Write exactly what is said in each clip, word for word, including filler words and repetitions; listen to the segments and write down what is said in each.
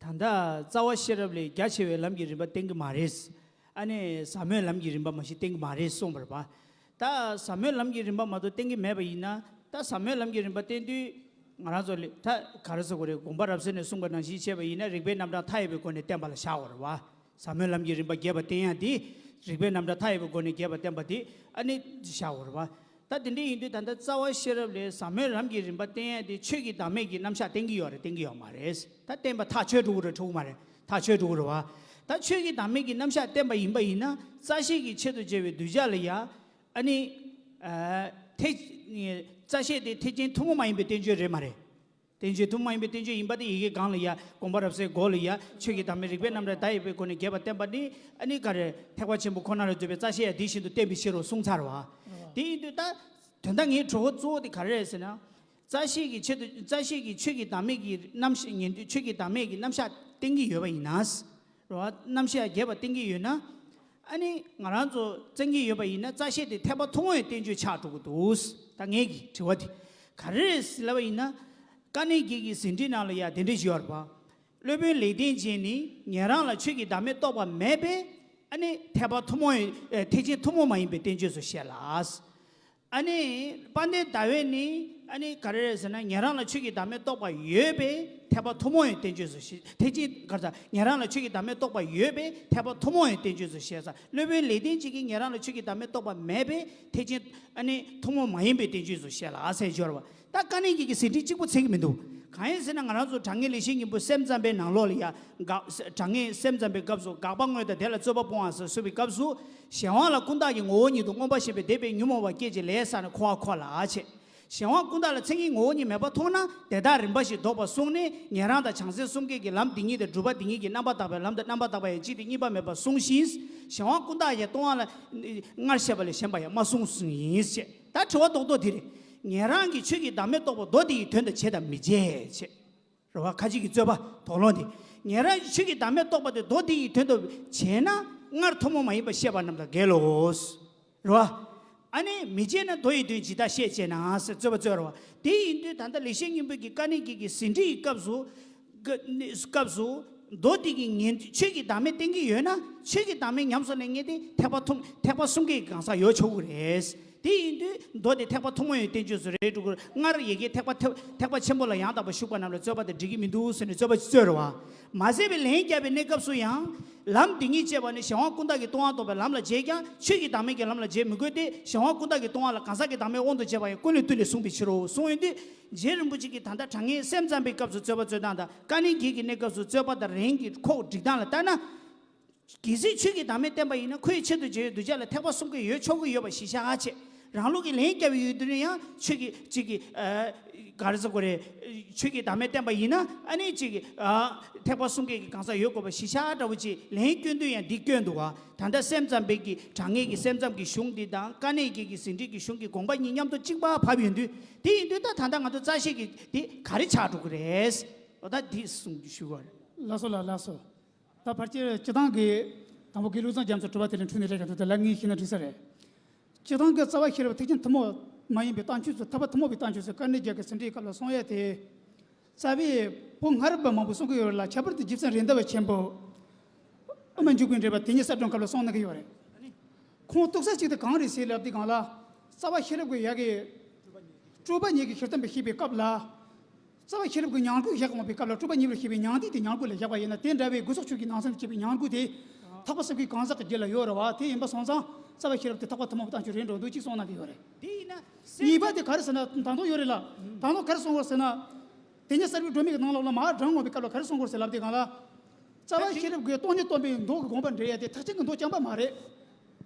ད་ལྟ་རྩ་བ་ཤེས་རབ་ལས་རྒྱ་ཆེ་བའི་ལམ་གྱི་རིམ་པ་བསྟན་གྱི་མ་རེད། ཨ་ནི་ཟབ་མོའི་ལམ་གྱི་རིམ་པ་མ་གཞི་བསྟན་གྱི་མ་རེད་གསུངས་པ་རེད་པ། ད་ཟབ་མོའི་ལམ་གྱི་རིམ་པ་མ་གཏོགས་བསྟན་གྱི་མེད་པ་ཡིན་ན། ད་ཟབ་མོའི་ལམ་གྱི་རིམ་པ་བསྟན་དུས་ང་རང་ཚོ་ལ་ད་ག་རེ་ཟེར་དགོས་རེད། དགོངས་པ་རབ་གསལ་ནས་གསུངས་པ་ནང་བཞིན་བྱས་པ་ཡིན་ན། རིགས་པའི་རྣམ་གྲངས་མཐའ་ཡས་པའི་སྒོ་ནས་བསྟན་པ་ལ་བཞག་དགོས་རེད་པ། ཟབ་མོའི་ལམ་གྱི་རིམ་པ་རྒྱས་པ་བསྟན་ཡ་དེ་རིགས་པའི་རྣམ་གྲངས་མཐའ་ཡས་པའི་སྒོ་ནས་རྒྱས་པ་བསྟན་པ་དེ་ཨ་ནི་བཞག་དགོས་རེད་པ། ད་དེ་འདྲ་ཡིན་དུས་ད་ལྟ་རྩ་བ་ཤེས་རབ་ལས་ཟབ་མོའི་ལམ་གྱི་རིམ་པ་བསྟན་ཡ་དེ་ཆོས་ཀྱི་བདག་མེད་ཀྱི་རྣམ་གཞག་བསྟན་གྱི་ཡོད་རེད། བསྟན་གྱི་ཡོད་མ་རེད། ད་བསྟན་པ་ཐག་ཆོད་འགྲོ་གི་རེད། འགྲོ་གི་མ་རེད། ཐག་ཆོད་འགྲོ་གི་རེད་པ། ད་ཆོས་ཀྱི་བདག་མེད་ཀྱི་རྣམ་གཞག་བསྟན་པ་ཡིན་པ་ཡིན་ན། རྩ་ཤེས་ཀྱི་ཆེད་དུ་བྱ་བའི་གདུལ་བྱ་ལ་ཡ། ཨ་ནི། ཨ། ཐེ། རྩ་ཤེས་དེ་ཐེག་ཆེན་ཐུན་མོང་མ་ཡིན་པའི་བསྟན་བཅོས་རེད་མ་རེད། བསྟན་བཅོས་ཐུན་མོང་མ་ཡིན་པའི་བསྟན་བཅོས་ཡིན་པ་དེ་ཡི་གེ་གང་ལ་ཡ། དགོངས་པ་རབ་གསལ་མགོ་ལ་ཡ། ཆོས་ཀྱི་བདག་མེད་རིགས་པའི་རྣམ་གྲངས་མཐའ་ཡས་པའི་སྒོ་ནས་རྒྱས་པ་བསྟན་པ་ནི། ཨ་ནི་ག་རེ། ཐེག་པ་ཆེན་པོ་ཁོ་ན་ལ་འདོད་པའི་རྩ་ཤེས་ཡང་དེ་བཞིན་དུ་བསྟན་པའི་ཕྱིར་རོ་གསུངས་ཚར་བ། དེ་ཡིན་དུས་ད། དོན་དག་ངའི་དྲི་བ་གཙོ་བོ་དེ་ག་རེ་རེད་ཟེར་ན། རྩ་ཤེས་ཀྱི་ཆེད་དུ། རྩ་ཤེས་ཀྱི་ཆོས་ཀྱི་བདག་མེད་ཀྱི་རྣམ་གཞག་ཉན་དུས། ཆོས་ཀྱི་བདག་མེད་ཀྱི་རྣམ་གཞག་བསྟན་གྱི་ཡོད་པ་ཡིན་ན། རེད་པ། རྣམ་གཞག་རྒྱས་པ་བསྟན་གྱི་ཡོད་ན། ཨ་ནི་ང་རང་ཚོ་བཙན་གྱི་ཡོད་པ་ཡིན་ན། རྩ་ཤེས་དེ་ཐེག་པ་ཐུན་མོང་བའི་བསྟན་བཅོས་ཆགས་འགྲོ་གི་འདུག། ད་ངེད་ཀྱི་དྲི་བ་དེ་ག་རེ་རེད་ཟེར་ལབ་པ་ཡིན་ན། དཀའ་གནད་བརྒྱད་ཀྱི་ཟིན་བྲིས་ནང་ལ་ཡང་དེ་འདྲ་ཞིག་ཡོད་རེད་པ། སློབ་དཔོན་ལེགས་ལྡན་འབྱེད་ནི་ཉན་རང་ལ་ཆོས་ཀྱི་བདག་མེད་རྟོགས་པ་མེད་པས། ཨ་ནི་ཐེག་པ་ཐུན་མོང་བའི། ཨ། ཐེག་ཆེན་ཐུན་མོང་མ་ཡིན་པའི་བསྟན་བཅོས་སུ་བཤད་ལ། ཨ་ནི་དཔལ་ལྡན་ཟླ་བས་ནི། ཨ་ནི་ག་རེ་རེད་ཟེར་ན། ཉན་རང་ལ་ཆོས་ཀྱི་བདག་མེད་རྟོགས་པ་ཡོད་པས་ཐེག་པ་ཐུན་མོང་བའི་བསྟན་བཅོས་སུ་བཤད། ཐེག་ཆེན། ག་རེ་ཟེར། ཉན་རང་ལ་ཆོས་ཀྱི་བདག་མེད་རྟོགས་པ་ཡོད་པས་ཐེག་པ་ཐུན་མོང་བའི་བསྟན་བཅོས་སུ་བཤད་ས། སློབ་དཔོན་ལེགས་ལྡན་འབྱེད་ཀྱིས་ཉན་རང་ལ་ཆོས་ཀྱི་བདག་མེད་རྟོགས་པ་མེད་པས་ཐེག་ཆེན། ཨ་ནི་ཐུན་མོང་མ་ཡིན་པའི་བསྟན་བཅོས་སུ་བཤད་ལ་ཟེར་སྦྱོར་བ། ད་དཀའ་གནད་བརྒྱད་ཀྱི་ཟིན་བྲིས་གཅིག་པོ་ཚད་ཀྱི་མི་འདུག། གང་ཡིན་ཟེར་ན། ང་རང་ཚོ་དྲང་ངེས་ལེགས་བཤད་སྙིང་པོ་སེམས་ཙམ་པའི་ནང་ལོགས་ལ་ཡ། དགག། དྲང་ངེས་སེམས་ཙམ་པའི་སྐབས་སུ། དགག་པ་དངོས་དང་དེ་ལ་རྩོད་པ་སྤོང་བ་ཟེར་གསུངས་པའི་སྐབས་སུ། གཞན་དབང་ལ་ཀུན་བརྟགས་ཀྱི་ངོ་བོ་ཉིད་དུ་མངོན་པར་ཞེན་པའི་དད་པའི་ཉོན་མོངས་པ་སྐྱེད་ཅིང་ལས་བསགས་ནས་འཁོར་བར་འཁོར་ལ་བྱེད། གཞན་དབང་ཀུན་བརྟགས་ལ་མཚན་ཉིད་ངོ་བོ་ཉིད་མེད་པར་མཐོང་ན། དེ་དག་རིམ་པ་བཞིན་ལྡོག་པར་གསུངས་ནས། ཉན་རང་དང་བྱང་སེམས་གསུམ་ཀའི་གི་ལམ་འདི་ཉིད་དང་། སྒྲུབ་པ་འདི་ཉིད་ཀྱི་རྣམ་པར་དག་པའི་ལམ་དང་རྣམ་པར་དག་པ་ཡང་གཅིག་སྟེ་གཉིས་པ་མེད་པར་གསུངས་ཤིང་། གཞན་དབང་ཀུན་བརྟགས་ཀྱིས་སྟོང་པ་ལ་སྔར་བཤད་པ་ལས་གཞན་པ་ཡང་མ་གསུངས་ཟིན་ཡིན་ཞེས། ད་དྲི་བ་རྡོག་རྡོག་འདི་རེད། ཉན་རང་གིས་ཆོས་ཀྱི་བདག་མེད་རྟོགས་པ་མདོ་འདི་ཡི་དོན་དུ་བྱེད་དམ་མི་བྱེད་ཅེས། རེད་པ། ཁ་ཅིག་གི་རྩོད་པ་དོགས་སློང་འདི། ཉན་རང་གིས་ཆོས་ཀྱི་བདག་མེད་རྟོགས་པ་དེ་མདོ་འདི་ཡི་དོན་དུ་བྱེད་ན། སྔར་ཐུན་མོང་མ་ཡིན་པ་བཤད་པ་རྣམས་དང་འགལ་ལོ། རེད་པ། ཨ་ནི་མི་བྱེད་ན་མདོ་ཡི་དོན་ཇི་ལྟར་བཤད་ཅེ་ན་ཟེར་རྩོད་པ་རྩོད་རེད་པ། དེ་ཡིན་དུས་ད་ལྟ་ལེགས་བཤད་སྙིང་པོ་གི་དཀའ་གནད་བརྒྱད་ཀྱི་ཟིན་བྲིས་ཀྱི་སྐབས་སུ། སྐབས་སུ། མདོ་འདི་གི་ཉན། ཆོས་ཀྱི་བདག་མེད་བསྟན་གྱི་ཡོད་ན། ཆོས་ཀྱི་བདག་མེད་ཉམས་སུ་ལེན་མཁན་དེ་ཐེག་པ་ཐུན། ཐེག་པ་གསུམ་ཀའི་གང་ཟག་ཡོད་ཆོག་གི་རེད། དེ་ཡིན་དུས་མདོ་དེ་ཐེག་པ་ཐུན་མོང་བའི་བསྟན་བཅོས་སུ་རེད་འགྲོ་གི་རེད། སྔར་ཡ་གིའི་ཐེག་པ་ཐེག་ཐེག་པ་ཆེན་པོ་ལ་ཡང་དག་པར་ཞུགས་པ་རྣམས་ལ་རྩོད་པ་དེ་འགྲིག་གི་མི་འདུག་ཟེར་ནས་རྩོད་པ་རྩོད་རེད་པ། མ་ཟད་པའི་ལན་བརྒྱབ་པའི་གནས་སྐབས་སུ་ཡང་། ལམ་འདི་ཉིད་ཅེས་པ་ནི་གཞན་དབང་ཀུན་བརྟགས་ཀྱིས་སྟོང་པར་རྟོགས་པའི་ལམ་ལ་བྱེད་ཀྱང་། ཆོས་ཀྱི་བདག་མེད་ཀྱི་ལམ་ལ་བྱེད་མི་དགོས་ཏེ། གཞན་དབང་ཀུན་བརྟགས་ཀྱིས་སྟོང་པ་ལ་གང་ཟག་གི་བདག་མེད་དབང་དུ་བྱས་པ་ཡང་ཀུན་ལས་བཏུས་ནས་གསུངས་པའི་ཕྱིར་རོ་གསུངས་ཡོད་དུས། རྗེ་རིན་པོ་ཆེ་གིས་ད་ལྟ་དྲང་ངེས་སེམས་ཙམ་པའི་སྐབས་སུ་རྩོད་པ་རྩོད་སྟངས་དང་། དཀའ་གནད་བརྒྱད་ཀྱི་གནས་སྐབས་སུ་རྩོད་པ་དང་ལན་གྱི་ཁོག་སྒྲིག་སྟངས་ལ་ལྟར་ན། གལ་སྲིད་ཆོས་ཀྱི་བདག་མེད་བསྟན་པ་ཡིན་ན། ཁོའི་ཆེད་དུ་བྱེད་པའི་གདུལ་བྱ་ལ་ཐེག་པ་གསུམ་ཀའི་ཡོད་ཆོག་གི་ཡོད་པ་གཞི་བཞག་བྱས། རང་ལུགས་ཀྱི་ལན་བརྒྱབ་ཡོད་དུས་ནས་ཡང་ཆོས་ཀྱི་ཅིག་གི། ཨ། ག་རེ་ཟེར་དགོས་རེད། ཆོས་ཀྱི་བདག་མེད་བསྟན་པ་ཡིན་ན། ཨ་ནི་ཅིག་གི། ཨ། ཐེག་པ་གསུམ་ཀའི་གི་གང་ཟག་ཡོད་དགོས་པ་གཞི་བཞག་འདྲ་བོ་ཅིག་ལན་སྐྱོན་དུས་ཡང་འདི་སྐྱོན་འདུག་ག། ད་ལྟ་སེམས་ཙམ་པའི་གི་དྲང་ངེས་ཀྱི་སེམས་ཙམ་གྱི་གཞུང་འདི་དང་། དཀའ་གནད་བརྒྱད་ཀྱི་ཟིན་བྲིས་ཀྱི་གཞུང་གི་དགོངས་པ་གཉིས་མཉམ་དུ་གཅིག་པ་ཕབ་ཡོང་དུས། དེ་ཡིན་དུས་ད་ད་ལྟ་ང་ཚོ་རྩ་ཤེས་ཀྱི་འདི་ག་རེ་ཆགས་འགྲོ་གི་རེད། འོ། ད་འདི་གསུང་རྒྱུ་ཞུ་བ་རེད། ལགས་སོ་ལགས། ལགས་སོ། ད་ཕལ་ཆེར་སྤྱིར་བཏང་གི་དང་པོ་དགེ་ལུགས་གཙང་རྒྱ་མཚོ་གྲུབ་པ་དེ་ལས་འཁྲུལ་ནས་རེད་ག་འདུག། དེ་ལ་ངས་ཤེས་ན་འགྲིག་ས་རེད། སྤྱིར་བཏང་གི་རྩ་བ་ཤེས་རབ་ཐེག་ཆེན་ཐུན་མོང་མ་ཡིན་པའི་བསྟན་བཅོས་སུ། ཐེག་པ་ཐུན་མོང་བའི་བསྟན་བཅོས་སུ་དཀའ་གནད་བརྒྱད་ཀྱི་ཟིན་བྲིས་སྐབས་ལ་གསུང་ཡས་དེ། རྩ་བའི་བོད་སྔ་རབས་པ་མང་པོས་གསུང་གི་ཡོད་རེད་ལ། ཁྱད་པར་དུ་རྗེ་བཙུན་རེད་མདའ་བ་ཆེན་པོ། དབུ་མ་འཇུག་པའི་འགྲེལ་པ་དེ་ཉིད་གསལ་སྒྲོན་སྐབས་ལ་གསུངས་གནང་གི་ཡོད་རེད། ཁོང་གཏུག་ས་གཅིག་དེ་གང་རེད་ཟེར་ལབ་དུས་སྒང་ལ། རྩ་བ་ཤེས་རབ་ཀྱི་ཡ་གི་སྤྲོས་པ་ཉིད་ཀྱི་ཤེས་སྟངས་པའི་བཤད་པའི་སྐབས་ལ། རྩ་བ་ཤེས་རབ་ཀྱི་མྱང་འགུགས་བཞག་འོང་བའི་སྐབས་ལ། སྤྲོས་པ་ཉེ་བར་ཤེས་པའི་མྱང་འདས་དེ་མྱང་འགུགས་ལ་བཞག་པ་ཡིན་ན། དེ་འདྲ་བའི་དགུ་ཚོགས་ཆོས་ཀྱི་ནང་ཚན་དུ་བྱེད་པའི་མྱང་འགུགས་དེ་ཐེག་པ་གསུམ་གའི་གང་ཟག་གི་རྒྱུད་ལ་ཡོད་རེད་པ། དེ་ཡིན་པ་སོང་ཙང་རྩ་བ་ཤེས་རབ་དེ་ཐེག་པ་ཐུན་མོང་བའི་བསྟན་བཅོས་རེད་འགྲོ་འདུག་ཅེས་གསུངས་གནང་གི་ཡོད་རེད། དེ་ཡིན་ན་གཉིས་པ་དེ་ག་རེ་ཟེར་ན། ད་དུང་ཡོད་རེད་ལ། ད་དུང་ག་རེ་གསུངས་ཡོད་ཟེར་ན། དེ་ཉིད་གསལ་བའི་སྒྲོན་མེ་གི་ནང་ལོགས་ལ་མར་དྲངས་འོང་བའི་སྐབས་ལ་ག་རེ་གསུངས་ཡོད་ཟེར་ལབ་དུས་སྒང་ལ། རྩ་བ་ཤེས་རབ་ཀྱིས་སྟོང་ཉིད་སྟོན་པའི་མདོ་གི་དགོངས་པ་འགྲེལ་ཡ་དེ་ཐེག་ཆེན་གྱི་མདོ་རྐྱང་པ་མ་རེད།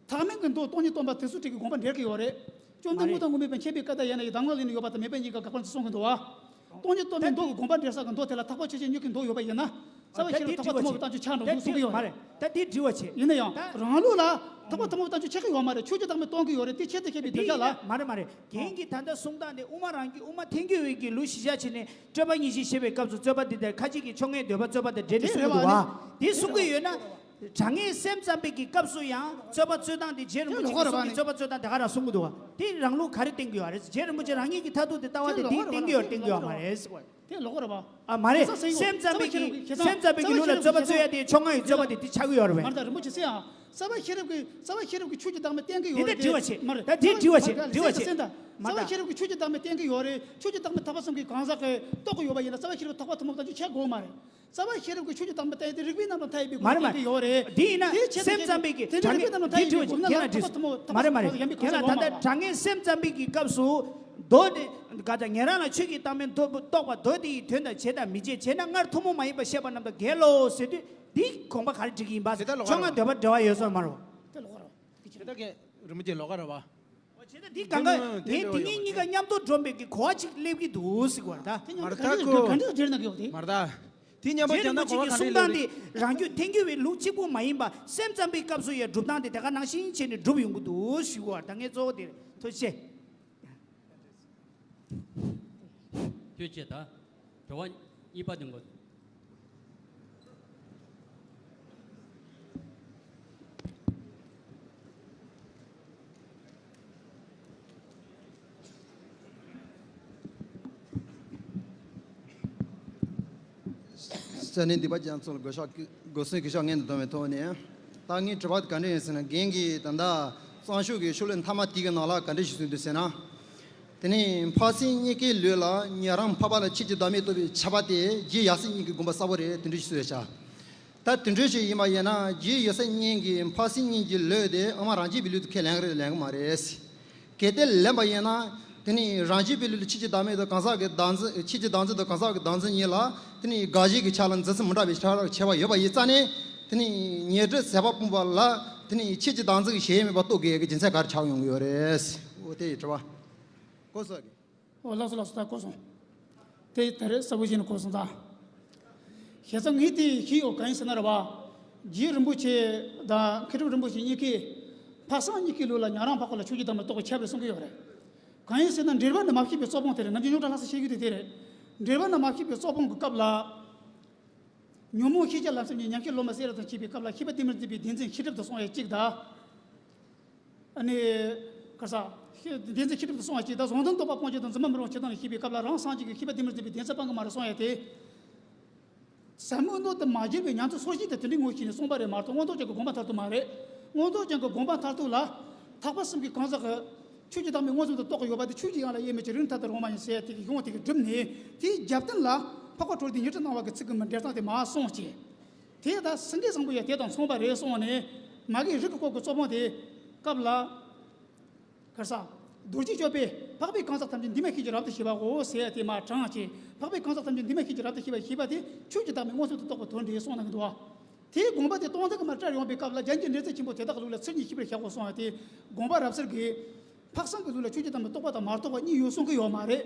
ཐེག་དམན་གྱི་མདོ་སྟོང་ཉིད་སྟོན་པ་དེ་ཚོ་གྲས་ཀྱི་དགོངས་པ་འགྲེལ་གྱི་ཡོད་རེད། བཅོམ་ལྡན་དངོས་དང་དངོས་མེད་པ་མཁྱེན་པའི་སྐད་དང་། ཡང་ན་ཡི་དམ་ངང་ལས་ནི་ཡོད་པ་དང་མེད་པ་གཉིས་ཀ་དགག་པར་གསུངས་གི་འདུག་པ། སྟོང་ཉིད་སྟོན་པའི་མདོ་གི་དགོངས་པ་འགྲེལ་ས་གི་མདོ་དེ་ལ་ཐེག་པ་ཆོས་ཅན་གཉིས་ཀྱི་མདོ་ཡོད་པ་ཡིན་ན། རྩ་བ་ཤེས་རབ་ཐེག་པ་ཐུན་མོང་བའི་བསྟན་བཅོས་ཆགས་འགྲོ་འདུག་གསུང་གི་ཡོད་རེད། ད་དེ་འགྲིག་པ་བྱེད། ཡིན་ན་ཡང་། ད་རང་ལུགས་ལ་ཐེག་པ་ཐུན་མོང་བའི་བསྟན་བཅོས་ཆགས་ཀྱི་ཡོད་མ་རེད། ཆོས་ཀྱི་བདག་མེད་སྟོན་གྱི་ཡོད་རེད། དེ་ཆེད་དུ་བཤད་པའི་གདུལ་བྱ་ལ། མ་རེད་མ་རེད། རྒན་གྱིས་ད་ལྟ་གསུང་སྟངས་དེ་དབུ་མ་རང་རྒྱུད། དབུ་མ་ཐལ་འགྱུར་བའི་གི་ལུགས་གཞི་བཞག་བྱས་ནས། སྤྲོས་པ་ཉེར་ཞི་བཤད་པའི་སྐབས་སུ་རྩོད་པ་འདི་ལྟར། ཁ་ཅིག་གིས་ཕྱོགས་སྔའི་འདོད་པ་རྩོད་པ་དང་འབྲེལ་ནས་གསུང་གི་འདུག་པ། དེ་གསུང་གི་ཡོད་ན། དྲང་ངེས་སེམས་ཙམ་པའི་གི་སྐབས་སུ་ཡང་རྩོད་པ་རྩོད་སྟངས་དེ། རྗེ་རིན་པོ་ཆེ་གི་གསུང་གི་རྩོད་པ་རྩོད་སྟངས་དེ་ག་རང་གསུང་གི་འདུག་པ། དེ་རང་ལུགས་ག་རེ་བསྟན་གྱི་ཡོད་རེད། རྗེ་རིན་པོ་ཆེ་རང་ཉིད་ཀྱི་མཐར་ཐུག་དེ་ལྟ་བ་དེ་དེ་བསྟན་གྱི་ཡོད་རེད། བསྟན་གྱི་ཡོད་མ་རེད། དེ་ལོག་རེད་པ། ཨ་མ་རེད། སེམས་ཙམ་པའི་གི་སེམས་ཙམ་པའི་གི་ལུགས་ལ་རྩོད་པ་རྩོད་ཡ་དེ་ཕྱོགས་སྔ་ཡི་རྩོད་པ་དེ་དེ་ཆགས་ཀྱི་ཡོད་རེད་པས། མ་རེད་ད། རིན་པོ་ཆེ་སེ་ཡང་རྩ་བ་ཤེས་རབ་ཀྱི་རྩ་བ་ཤེས་རབ་ཀྱི་ཆོས་ཀྱི་བདག་མེད་བསྟན་གྱི་ཡོད་རེད། དེ་འདྲ་དྲི་བ་བྱེད། མ་རེད། ད་དེ་དྲི་བ་བྱེད། དྲི་བ་བྱེད། མ་རེད་ད། རྩ་བ་ཤེས་རབ་ཀྱི་ཆོས་ཀྱི་བདག་མེད་བསྟན་གྱི་ཡོད་རེད། ཆོས་ཀྱི་བདག་མེད་ཐེག་པ་གསུམ་གྱི་གང་ཟག་གི་རྟོགས་ཀྱི་ཡོད་པ་ཡིན་ན་རྩ་བ་ཤེས་རབ་ཐེག་པ་ཐུན་མོང་བདག་འཛིན་ཆགས་དགོས་མ་རེད། རྩ་བ་ཤེས་རབ་ཀྱི་ཆོས་ཀྱི་བདག་མེད་བསྟན་ཏེ་རིགས་པའི་རྣམ་གྲངས་མཐའ་ཡས་པའི་སྒོ་ནས་བསྟན་གྱི་ཡོད་རེད། དེ་ཡིན་ན་དེ་བྱས་ཏེ་སེམས་ཙམ་པའི་གི་དེ་འདྲ་དྲང་ངེས་རིགས་པའི་རྣམ་གྲངས་མཐའ་ཡས་པའི་སྒོ་ནས་ལ་ཐེག་པ་ཐུན་མོང་ཐེག་པ་མ་རེད་མ་རེད། ཐུན་མོང་ཡིན་པའི་གང་ཟག་ཡོད་མ་རེད། ཁྱེད་རང་ད་ལྟ་དྲང་ངེས་སེམས་ཙམ་པའི་གི་སྐབས་སུ་མདོ་དེ་ག་ད་ཉན་རང་ལ་ཆོས་ཀྱི་བདག་མེད་རྟོགས་པ་མདོ་དེ་ཡི་དོན་དང་བྱེད་དང་མི་བྱེད་བྱས་ན་སྔར་ཐུན་མོང་མ་ཡིན་པ་བཤད་པ་རྣམས་དང་འགལ་ལོ་ཟེར་དུས་འདི་དགོངས་པ་ག་རེ་འགྲིག་གི་ཡིན་པ། དེ་ལྟར་ལོག་ཕྱོགས་སྔ་འདོད་པ་འབྲེལ་བ་ཡོད་སོང་མ་རེད། དེ་ལོག་རོགས། དེ་ལྟ་གི་རིན་པོ་ཆེ་ལོག་ག་རེད་པ། བྱས་ན་འདི་གང་ག་ངས་དེ་གཉིས་གཉིས་ཀ་མཉམ་དུ་སྒྲོམ་པའི་གི་གོ་བ་གཅིག་སླེབས་ཀྱི་འདུག་ཟེར་བ་ད། དེ་མཉམ་དུ་ག་འདྲ་ག་འདྲ་བརྗེ་རེད་ན་གི་འོ་དེ། མ་རེད་ད། དེ་མཉམ་པ་རྗེ་རིན་པོ་ཆེ་གི་གསུང་སྟངས་དེ་རང་རྒྱུད་ཐལ་འགྱུར་བའི་ལུགས་གཅིག་པུ་མ་ཡིན་པ་སེམས་ཙམ་པའི་སྐབས་སུ་ཡང་སྒྲུབ་སྟངས་དེ་དེ་ག་ནང་བཞིན་བྱས་ནས་སྒྲུབ་ཡོང་གི་འདུག་ཞུ་བ་ད། ངས་གཙོ་བོ་དེ་རེད། ཐུགས་རྗེ་ཆེ། ཐུགས་རྗེ་ཆེ། ད་དྲི་བ་གཉིས་པ་དེ་འགོད། ས་གནས་འདི་པ་རྒྱ་མཚོ་ལ་དགོས་ཤག་དགོས་སེམས་གུས་ཞབས་སྔོན་དུ་བཏང་བའི་ཐོག་ནས། ད་ངའི་དྲི་བ་ག་འདྲ་ཡིན་ཟེར་ན། རྒན་གྱིས་ད་ལྟ་གཙང་ཤོས་ཀྱི་ཤོ་ལོ་ཀ་མཐའ་མ་དེ་གི་ནང་ལ་ག་འདྲ་ཞིག་གསུངས་འདུག་ཟེར་ན། དེ་ནས་འཕགས་སེང་གཉིས་ཀའི་ལུས་ལ་ཉན་རང་འཕགས་པ་ལ་ཆོས་ཀྱི་བདག་མེད་རྟོགས་པའི་ཁྱབ་པ་དེ་རྗེ་ཡབ་སྲས་གཉིས་ཀྱི་དགོངས་པ་གསལ་པོ་རེད། དེ་འདྲ་ཞིག་གསུངས་ཡོད་ཤག་ད་དེ་འདྲ་ཞིག་ཡིན་པ་ཡིན་ན་རྗེ་ཡབ་སྲས་གཉིས་ཀྱིས་འཕགས་སེང་གཉིས་ཀྱི་ལུས་དེ་ཨ་མ་རང་རྒྱུད་པའི་ལུས་དེ་ཁས་ལེན་གི་རེད་ལེན་གི་མ་རེད། གལ་ཏེ་ལེན་པ་ཡིན་ན། དེ་ནི་རང་རྒྱུད་པའི་ལུས་ལ་ཆོས་ཀྱི་བདག་མེད་དང་གང་ཟག་གི་བདག་འཛིན། ཆོས་ཀྱི་བདག་འཛིན་དང་གང་ཟག་གི་བདག་འཛིན་གཉིས་ལ་དེ་ནི་དགག་གཞི་གི་ཆ་ལ་འཛིན་ཚུལ་མི་འདྲ་བའི་ཆ་ལ་ཁྱད་པར་ཡོད་པ་ཡིན་ཙང་ནས། དེ་ནི་ཉོན་སྒྲིབ་ཟད་པ་སྤངས་པ་ལ་དེ་ནི་ཆོས་ཀྱི་བདག་འཛིན་གྱི་གཞལ་ཡས་མེད་པ་རྟོགས་དགོས་ཀྱི་རྒྱུ་མཚན་ག་རེ་ཆགས་ཡོང་གི་ཡོད་རེད། འོ་དེ་ཡི་དྲི་བ། ལགས་སོ་ལགས་སོ། ད་གོ་སོང་། དེ་ད་རེས་གསལ་པོ་ཞིག་ནས་གོ་སོང་ད། ཞེ་ས་ངས་དེ་ཤེས་ཡོད་གང་ཡིན་ཟེར་ན་རེད་བ། རྗེ་རིན་པོ་ཆེ་དང་མཁས་གྲུབ་རིན་པོ་ཆེ་གཉིས་ཀས་འཕགས་སེང་གཉིས་ཀའི་ལུགས་ལ་ཉན་རང་འཕགས་པ་ལ་ཆོས་ཀྱི་བདག་མེད་རྟོགས་པའི་ཁྱབ་པ་གསུང་གི་ཡོད་རེད། གང་ཡིན་ཟེར་ན་འགྲེལ་པ་ནི་མ་ཤེས་པའི་རྩོད་སྤོང་དེ་རེད། ནམ་རྒྱུན་རྙོག་དྲ་ལྷག་ས་བཤད་རྒྱུ་དེ་དེ་རེད། འགྲེལ་པ་ནི་མ་ཤེས་པའི་རྩོད་སྤོང་གི་སྐབས་ལ། ཉོན་མོངས་ཤེས་བྱ་ལམ་སེལ་གཉིས། ཉམས་བཞེས་སློབ་མ་སེ་ར་དང་བཅས་པའི་སྐབས་ལ་ཤེས་པ་བདེན་པར་འཛིན་པའི་བདེན་འཛིན་ཤེས་སྒྲིབ་ཏུ་སོང་བའི་གཅིག་དང་། ཨ་ནི། ག་ས། བདེན་འཛིན་ཤེས་སྒྲིབ་ཏུ་སོང་བ་ཅིག་དང་། གཟུང་དོན་རྟོགས་པ་སྤོང་བྱེད་དང་འཛིན་པ་མི་རུང་བ་ཇི་ལྟ་བ་ནས་ཤེས་པའི་སྐབས་ལ་རང་སངས་རྒྱས་ཀྱི་ཤེས་པ་བདེན་པར་འཛིན་པའི་བདེན་འཛིན་སྤང་གི་མ་རེད་གསུངས་ཡ་དེ། ཟབ་མོའི་སྣོད་དུ་མ་གྱུར་པའི་ཉམས་སུ་སོར་ཞིག་དང་དེ་འདྲའི་ངོ་ཤེས་ནས་གསུངས་པ་རེད་མ་གཏོགས་མངོན་རྟོགས་ཅན་གྱི་དགོངས་པ་མཐར་ཐུག་མ་རེད། མངོན་རྟོགས་ཅན་གྱི་དགོངས་པ་མཐར་ཐུག་ལ། ཐེག་པ་གསུམ་གྱི་གང་ཟག་གི་ཆོས་ཀྱི་བདག་མེད་མངོན་སུམ་དུ་རྟོགས་ཀྱི་ཡོད་པ་དེ་ཆོས་ཀྱི་དབྱིངས་ལ་དབྱེར་མེད་ཀྱི་རིགས་མཐའ་དག་རུང་མ་ཡིན་ཟེར་ཡ་དེ་གི་གཞུང་དེ་གི་བསྒྲུབས་ནས། དེའི་རྒྱབ་རྟེན་ལ་འཕགས་པ་གྲོལ་སྡེ་ཉི་ཁྲི་སྣང་བ་གི་ཚིག་གི་མི་འགྲེལ་སྟངས་དེ་མར་གསུངས་ཀྱི། དེ་ད་སེང་གེ་བཟང་པོ་ཡང་དེ་དང་མཚུངས་པ་རེད་གསུངས་ནས། མ་གི་རིགས་ཀྱི་སྐོར་གྱི་རྩོད་སྤོང་དེ་སྐབས་ལ། ག་ས། རྡོ་རྗེ་སྤྱོད་པས་འཕགས་པའི་གང་ཟག་ཐམས་ཅད་འདུས་མ་བྱས་ཀྱི་རབ་ཏུ་ཞི་བའོ་ཟེར་ཡ་དེ་མར་དྲངས་ཀྱི། འཕགས་པའི་གང་ཟག་ཐམས་ཅད་འདུས་མ་བྱས་ཀྱི་རབ་ཏུ་ཞི་བ་ཞེས་པ་དེ་ཆོས་ཀྱི་བདག་མེད་མངོན་སུམ་དུ་རྟོགས་པའི་དོན་ཏེ་གསུངས་གནང་གི་འདུག་བ། དེའི་དགོངས་པ་དེ་སྟོང་ཐུན་གྱི་མར་བཀྲལ་ཡོང་པའི་སྐབས་ལ་རྒྱན་གྱི་འགྲེལ་ཚིག་ཆེན་པོ་དེ་དག་གི་ལུགས་ལ་ཚུལ་གཉིས་ཤེས་པར་བྱའོ་གསུངས་ཡ་དེ། དགོངས་པ་རབ་གསལ་གྱི། འཕགས་སེང་གི་ལུགས་ལ་ཆོས་ཀྱི་བདག་མེད་རྟོགས་པ་དང་མ་རྟོགས་པ་གཉིས་ཡོད་གསུང་གི་ཡོད་མ་རེད།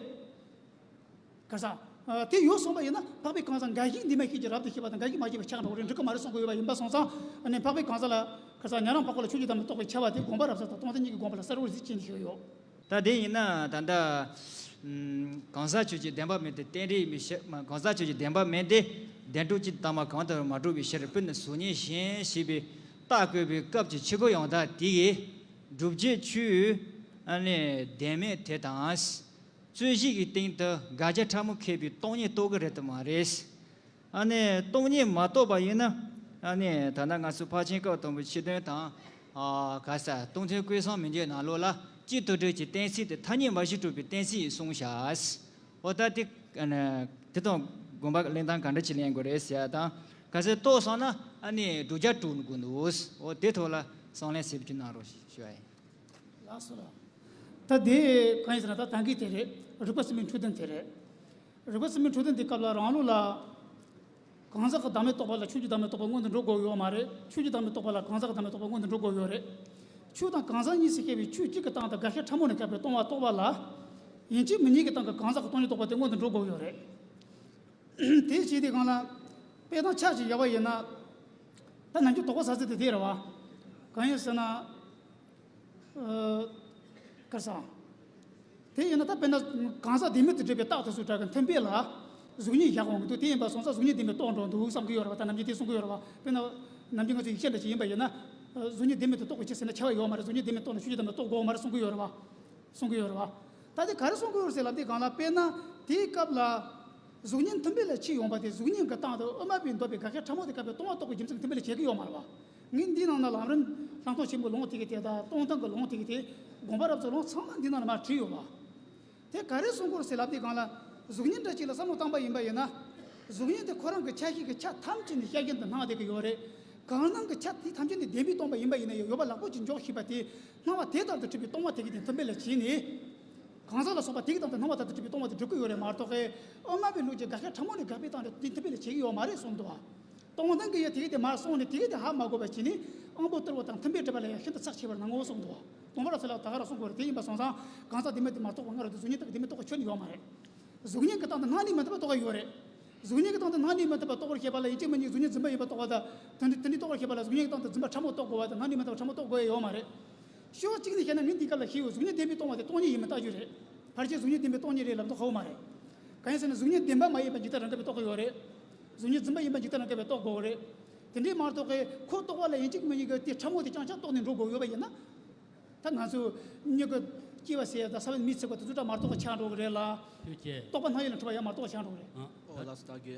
ག་ས། ཨ། དེ་ཡོད་གསུངས་པ་ཡིན་ན་འཕགས་པའི་གང་ཟག་འགའ་ཞིག་འདུས་མ་བྱས་ཀྱི་རབ་ཏུ་ཞི་བ་དང་འགའ་ཞིག་མ་ཞི་བ་ཆགས་འགྲོ་གི་རེད། འགྲིག་གི་མ་རེད་གསུང་གི་ཡོད་པ་ཡིན་པ་སོང་ཙང་། ཨ་ནི་འཕགས་པའི་གང་ཟག་ལ། ག་ས། ཉན་རང་འཕགས་པ་ལ་ཆོས་ཀྱི་བདག་མེད་རྟོགས་པའི་ཁྱབ་པ་དེ་དགོངས་པ་རབ་གསལ་དང་སྟོང་ཐུན་གཉིས་ཀྱི་དགོངས་པ་ལ་གསལ་བོར་གཟིགས་ཅེས་ཞུས་ཡོད། ད་དེ་ཡིན་ན་ད་ལྟ། ཨམ། གང་ཟག་ཆོས་ཀྱི་བདེན་པ་མེད་དེ་རྟེན་འབྲེལ་མེད་ཕྱིར། མ། གང་ཟག་ཆོས་ཀྱི་བདེན་པ་མེད་དེ་བདེན་གྲུབ་ཀྱི་བདག་མེད་གང་དུ་མ་གྲུབ་པའི་ཕྱིར། སྤུན་ནི་གཟུགས་བརྙན་གཞན་ཞེས་པའི་རྟགས་བཀོད་པའི་སྐབས་ཀྱི་ཆོས་སྐུ་ཡང་དག་དེ་ཡི་སྒྲུབ་བྱེད་ཆོས། ཨ་ནི་བདེན་མེད་དེ་དང་། རྩོད་གཞི་གི་སྟེང་དུ་དགག་བྱ་ཕྲ་མོ་འཁེལ་བའི་སྟོང་ཉིད་རྟོགས་ཀྱི་རེད་དམ་མ་རེད། ཨ་ནི་སྟོང་ཉིད་མ་རྟོགས་པ་ཡིན་ན། ཨ་ནི་ད་ལྟ་ང་ཚོ་ཕར་ཕྱིན་སྐབས་དང་པོའི་ཕྱི་དོན་དང་། ཨ། ག་ས། སྟོང་ཐུན་ཀུན་བཟང་མི་འགྱུར་ནང་ལོགས་ལ་སྤྱི་དོན་སྒྲུབ་ཀྱི་གཏན་ཚིགས་དེ་ཐ་སྙད་མ་གཞི་གྲུབ་པའི་གཏན་ཚིགས་ཡིན་གསུངས་བཞག་འོ་ད་དེ། ཨ་ནི་དེ་དང་དགོངས་པ་ལེན་སྟངས་ག་འདྲ་ཅིག་ལེན་དགོས་རེད་ཟེར་ཡ་དང་། གལ་སྲིད་རྟོགས་སོང་ན་ཨ་ནི་བསྒྲུབ་བྱ་གྲུབ་དགོས་འདུག་འོ་དེ་ཐོག་ལ་གསུང་ལན་ཟེར་བཅུག་གནང་རོགས་ཞུ་བ་ཡིན། ལགས་སོ་ལགས། ད་དེ་གང་ཡིན་ཟེར་ན་ད་ད་གིན་དེ་རེད། རིགས་པ་གསུམ་པའི་འཁྲུལ་རྟོག་དེ་རེད། རིགས་པ་གསུམ་པའི་འཁྲུལ་རྟོག་དེ་སྐབས་ལ་རང་ལུགས་ལ། གང་ཟག་གི་བདག་མེད་རྟོགས་པ་ལ་ཆོས་ཀྱི་བདག་མེད་རྟོགས་པ་སྔོན་དུ་འགྲོ་དགོས་ཡོད་མ་རེད། ཆོས་ཀྱི་བདག་མེད་རྟོགས་པ་ལ་གང་ཟག་གི་བདག་མེད་རྟོགས་པ་སྔོན་དུ་འགྲོ་དགོས་ཡོད་རེད། ཆོས་དང་གང་ཟག་གཉིས་སུ་སྐྱེ་བའི་ཆོས་གཅིག་གི་སྟེང་དུ་དགག་བྱ་ཕྲ་མོ་ནས་བཀག་པའི་སྟོང་པ་རྟོགས་པ་ལ། ཡིན་གཅིག་མིན་གཉིས་ཀྱི་སྟེང་གི་གང་ཟག་གི་སྟོང་ཉིད་རྟོགས་པ་དེ་སྔོན་དུ་འགྲོ་དགོས་ཡོད་རེད། དེ་བྱས་དུས་སྒང་ལ། དཔེ་དང་ཆ་ཞིག་བཞག་པ་ཡིན་ན། ད་ནམ་རྒྱུན་དོགས་པ་ཟ་ས་དེ་དེ་རེད་བ། གང་ཡིན་ཟེར་ན། ཨ། ག་ས། དེ་ཡིན་ན་ད་དཔེར་ན་གང་ཟག་བདེན་མེད་དུ་སྒྲུབ་པའི་རྟགས་དེ་ཚོ་འདྲ་གི་མཐུན་དཔེ་ལ་གཟུགས་བརྙན་བཞག་འོང་གི་འདུག་དེ་ཡིན་པ་སོང་ཙང་གཟུགས་བརྙན་བདེན་མེད་རྟོགས་འགྲོ་འདུག་བསམ་གྱི་ཡོད་རེད་བ། ད་ནམ་རྒྱུན་དེ་གསུང་གི་ཡོད་རེད་བ། དཔེར་ན་ནམ་རྒྱུན་ང་ཚོ་ཡིག་ཆ་འདྲ་ཞིག་ཡིན་པ་ཡིན་ན། གཟུགས་བརྙན་བདེན་མེད་དུ་རྟོགས་དགོས་ཀྱི་ཟེར་ན་ཁྱབ་པ་ཡོད་མ་རེད། གཟུགས་བརྙན་བདེན་མེད་རྟོགས་ན་ཆོས་ཀྱི་བདག་མེད་རྟོགས་དགོས་མ་རེད་གསུང་གི་ཡོད་རེད་བ། གསུང་གི་ཡོད་རེད་བ། ད་དེ་ག་རེ་གསུང་གི་ཡོད་རེད་ཟེར་ལབ་དུས་སྒང་ལ་དཔེར་ན་དེའི་སྐབས་ལ། གཟུགས་བརྙན་མཐུན་དཔེ་ལ་ཕྱིན་ཡོང་པ་དེ་གཟུགས་བརྙན་གྱི་སྟེང་དུ་དབུ་མ་པའི་འདོད་པའི་དགག་བྱ་ཕྲ་མོ་དེ་བཀབ་པའི་ལྟུང་བ་བཏགས་པའི་རྒྱུ་མཚན་མཐུན་དཔེ་ལ་བྱེད་ཀྱི་ཡོད་མ་རེད་བ། ངས་འདིའི་ནང་ན་ལམ་རིམ་ལྷག་མཐོང་ཆེན་པོའི་ལུང་དེ་གི་དེ་དང་སྟོང་ཐུན་གྱི་ལུང་དེ་གི་དེ་དགོངས་པ་རབ་རྫོགས་ལུང་ཚང་མ་འདིའི་ནང་ལ་མར་བྲིས་ཡོད་བ། དེ་ག་རེ་གསུང་གི་ཡོད་རེད་ཟེར་ལབ་དུས་སྒང་ལ། གཟུགས་བརྙན་འདྲ་ཅིག་ལ་བསམ་བློ་བཏང་པ་ཡིན་པ་ཡིན་ན། གཟུགས་བརྙན་དེ་ཁོ་རང་གི་ཆ་ཤས་ཀྱི་ཆ་ཐམས་ཅད་ནས་བཤད་རྒྱུན་དུ་སྣང་བསྡད་ཀྱི་ཡོད་རེད། གང་སྣང་གི་ཆ་དེ་ཐམས་ཅད་ནས་བདེན་པའི་སྟོང་པ་ཡིན་པ་ཡིན་ན་ཡང་ཡོད་པ་ལག་པོ་ཅིག་འཇོག་ཤེས་པ་དེ། སྣང་བ་དེ་ལྟར་དུ་གྲུབ་པའི་སྟོང་བ་དེ་གི་དེ་མཐུན་དཔེ་ལ་བྱས་ནས། གང་ཟག་ལ་སོགས་པ་དེ་གི་སྟེང་དུ་སྣང་བ་ལྟར་དུ་གྲུབ་པའི་སྟོང་བ་དེ་སྒྲུབ་ཀྱི་ཡོད་རེད་མ་གཏོགས། དབུ་མ་པའི་ལུགས་ཀྱི་དགག་བྱ་ཕྲ་མོ་ནས་དགག་པའི་སྟེང་དུ་དེ་མཐུན་དཔེ་ལ་བྱེད་ཀྱི་ཡོད་མ་རེད་གསུངས་འདུག་བ། སྟོང་ཐུན་གྱི་ཡ་དེ་གི་དེ་མར་སོང་ནས་དེ་གི་དེ་ཧ་མ་གོ་བ་བྱས་ནས། དབང་པོ་ལྟ་བུ་དང་མཐུན་དཔེ་སྒྲུབ་པ་ལ་ཡང་ཤིན་ཏུ་ཚགས་ཆེ་བར་སྣང་ངོ་གསུངས་འདུག་བ། དང་པོ་ར་ཚེ་ལ་ད་ག་རང་གསུང་དགོས་རེད། དེ་ཡིན་པ་སོང་ཙང་གང་ཟག་བདེན་པ་དེ་མ་རྟོགས་པ་སྔར་དུ་གཟུགས་བརྙན་དག་བདེན་པ་རྟོགས་པ་ཁྱོན་ནས་ཡོད་མ་རེད། གཟུགས་བརྙན་གྱི་སྟེང་དུ་སྣང་ནས་མི་མཐུན་པ་རྟོགས་པ་ཡོད་རེད། གཟུགས་བརྙན་གྱི་སྟེང་དུ་སྣང་ནས་མི་མཐུན་པ་རྟོགས་པར་བཤད་པ་ལ་ཡིན་གཅིག་མིན་གཉིས་གཟུགས་བརྙན་རྫུན་མ་ཡིན་པ་རྟོགས་པ་དང་། དེ་འདྲ་དེ་འདྲ་རྟོགས་པར་བཤད་པ་ལ་གཟུགས་བརྙན་གྱི་སྟེང་དུ་རྫུན་པ་ཕྲ་མོ་རྟོགས་དགོས་པ་དང་སྣང་ནས་མི་མཐུན་པ་ཕྲ་མོ་རྟོགས་དགོས་ཡ་ཡོད་མ་རེད། ཕྱོགས་གཅིག་ནས་བཤད་ན་ངས་འདི་སྐབས་ལ་ཤེས་ཡོད། གཟུགས་བརྙན་བདེན་པའི་སྟོང་བ་དེ་སྟོང་ཉིད་ཡིན་མིན་ལྟ་རྒྱུ་རེད། ཕལ་ཆེར་གཟུགས་བརྙན་བདེན་པའི་སྟོང་ཉིད་རེད་ལབ་མདོག་ཁ་པོ་མ་རེད། གང་ཡིན་ཟེར་ན་གཟུགས་བརྙན་བདེན་པ་མ་ཡིན་པ་འཇིག་ལྟ་རང་ག་བས་རྟོགས་ཀྱི་ཡོད་རེད། གཟུགས་བརྙན་རྫུན་པ་ཡིན་པ་འཇིག་ལྟ་རང་ག་བས་རྟོགས་དགོས་རེད། དེ་འདྲའི་མ་རྟོགས་པའི་ཁོ་རྟོགས་པ་ལ་ཡིན་གཅིག་མིན་གཉིས་ཀྱི་དེ་ཕྲ་མོ་དེ་རྐྱང་ཆ་རྟོགས་ནས་འགྲོ་དགོས་ཡོད་པ་ཡིན་ན། ད་ང་ཚོ་མྱི་གི་སྐྱེ་བ་ཟེར་ཡ་དང་ས་བོན་མེ་ཚིག་པ་དེ་ཚོ་འདྲ་མ་རྟོགས་པ་ཆགས་འགྲོ་གི་རེད་ལ། ཐུགས་རྗེ་ཆེ། རྟོག་པ་སྣང་ཡུལ་ལ་འཁྲུལ་པ་ཡང་མ་རྟོགས་པ་ཆགས་འགྲོ་གི་རེད། ཨ། ཨོ་ལགས་སོ། ད་གི།